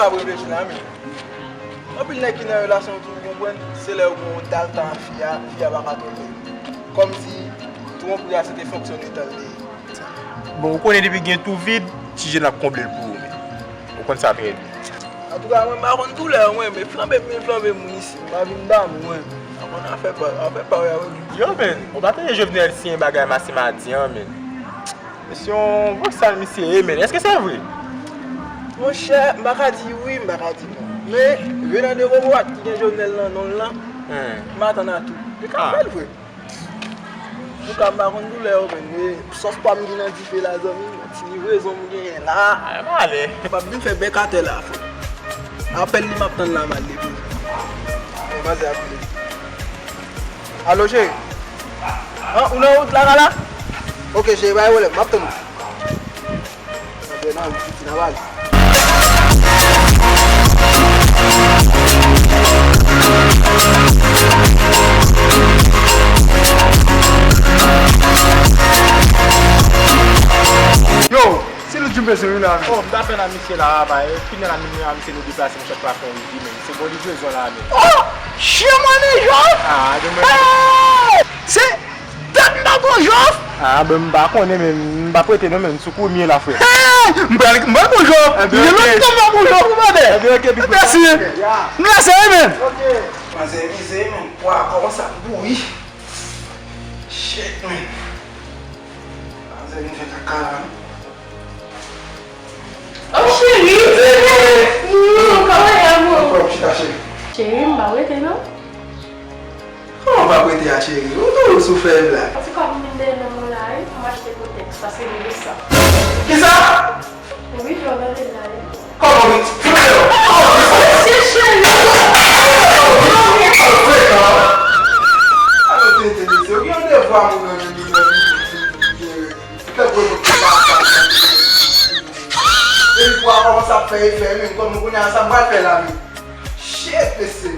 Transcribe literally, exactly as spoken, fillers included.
Ap reflechi la, men. Anpil nèg ki nan relasyon tou, ou konprann, se lè yo gen yon dal tan ak fi a, fi a pa ka twonpe. Kòmsi twonpri a se te fonksyon de tan l te ye. Bon, ou konnen depi gen tou vid, ti jèn ap konble l pou ou, men. Ou konn sa trè byen. Antouka, mwen, m pa konn doulè, mwen, men flanbe m, men flanbe m, mwen, isi. M pa vin damou, mwen. M pa konn afè pa, afè pa, wi, wi. Yo, men, ou pa tande Jovenel siyen bagay Masemadi an, men. Se yon vòsal misye ye, men. Èske se vre? Monchè, m pa ka di wi, m pa ka di non. Men, venant de Kokorat ki gen Jovenel nan non l lan, hmm, m atann a tou. Li ka fè l vre. Antouka, m pa konn doulè yo, men. Men sòs pwa m ki nan dife la, zanmi m. Ti livrezon m genyen la. Ay, m ale. M ap vin fè bèk atè la, frè. Apèl li m ap tann la, m al depoze. Bon, manzè ap vini. Alo, cheri. An, ou nan wout la, la? Ok, cheri, pa gen pwoblèm, m ap tann ou. Antre nan wout, piti, nan baz. Yo, se Lil Jim bezwen wi la, men. Oh, m t ap fè nan misye la, bay. Kounye a la, nou a misye nou deplase, m sot pa fè yon wi, men. Se bon livrezon la, men. Oh! Chien mwen, men, Jof! Ah, demen. Hey! Se dat m pa bon, Jof! Ah, ben, m pa konnen, men m pa prete non, men sou kou m ye la, frè. Hey! M pral, m pral bon, Jof. Eh ben, ok. Lòt tan m pa bon, Jof, ou tande? Eh ben, ok, big brother. Mèsi. Yeah. M lese, men. Ok. Manzè mize, men. Pwa kòmanse ap bouyi. Shit, men. Manzè vin fè kaka la, non? Oh, cheri, non, kòman y ap, boo? Anfòm, chita, cheri. Cheri, m pa prete, non. Kòman pa prete a, cheri? Ou toujou sou fè blag. Antouka, m vin dèyè nonm ou la, wi, pou m achte kontèks, paske li resan. Kisa? Wi, jòl nan vin la, wi. Kòman wi? Fout deyò! Mesye cheri! Frekan! Alo, tete, mesye, ou gen yon devwa moun nan vin, vin, vin, vin, vin, vin, vin, fè gwo vòt pou pa, pa, pa. Epi pou a kòmanse ap fè efè, men, kòm kounye a sa m pral fè la, men. Shit, mesye.